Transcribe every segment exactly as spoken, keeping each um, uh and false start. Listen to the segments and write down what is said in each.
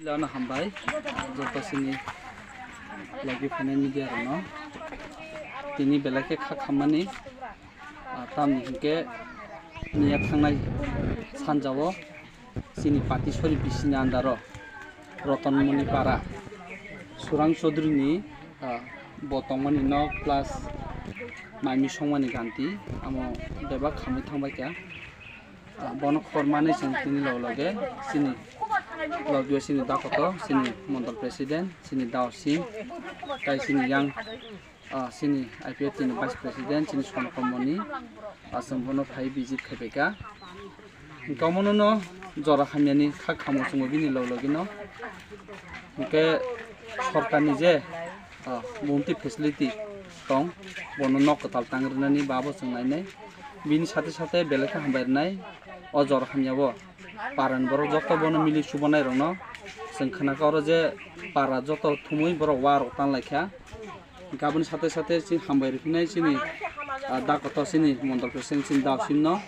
Ano hambai, joto sini logi phainai media rokno. Tini belai khe kha khammani, ah, tamni hinkhe miya thangnai sanjao sini Patisori bisini andaro Rotonmoni para Surang Chaudhary ni, ah, bo tongmani nok plus maimi songmani ganti amo bebak khamwi thangbai kha. Ah, bono khor manwi chwng tini log loge chini logio chini dakoto, chini mondol president, chini dao sing, tai chini yang, ah, chini I P F T ni vice president, chini Sonokomoni, ah, chwng bono phai visit khai bai kha. Hwnkhe omono no jora hamyani kha khamo chwngbo bini log logino. Hwnkhe sorkarni je, ah, bumti facility tong, bono nok kwtal tang rwnani babo chwng nainai. Bini sate sate belai khe hambai rwnai o jora hamyao. Parani borok joto bono mili subanai rokno chwng khnakha oro je para joto thumui borok wa rok tanlaikha. Hwnkhe aboni sate sate chini hambai rwphinai chini, ah, dakoto chini mondol president chini dao simno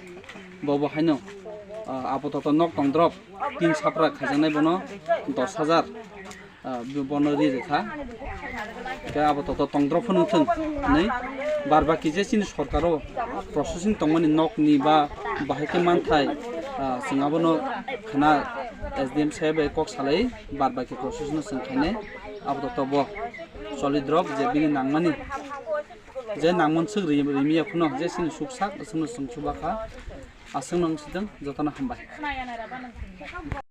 bobo haino, ah, apatot nok tongdrop tin sapra khaijaknai bono dos hajar, ah, bo-, bono ri rwkha. Hwnkhe apatot tongdrop phano wngthwng hinwi bar baki je chini sorkaro processing tongmani nokni ba bahai khe manthai, ah, chwng abono khna S D M saheb bai kok salai bar baki process no chwng khainai apatot bo solid rok je bini nangmani je nangman swk ri-, rimiya phano je chini suksak chwngno chwng chubakha aswkno wng sitwng jotono hambai.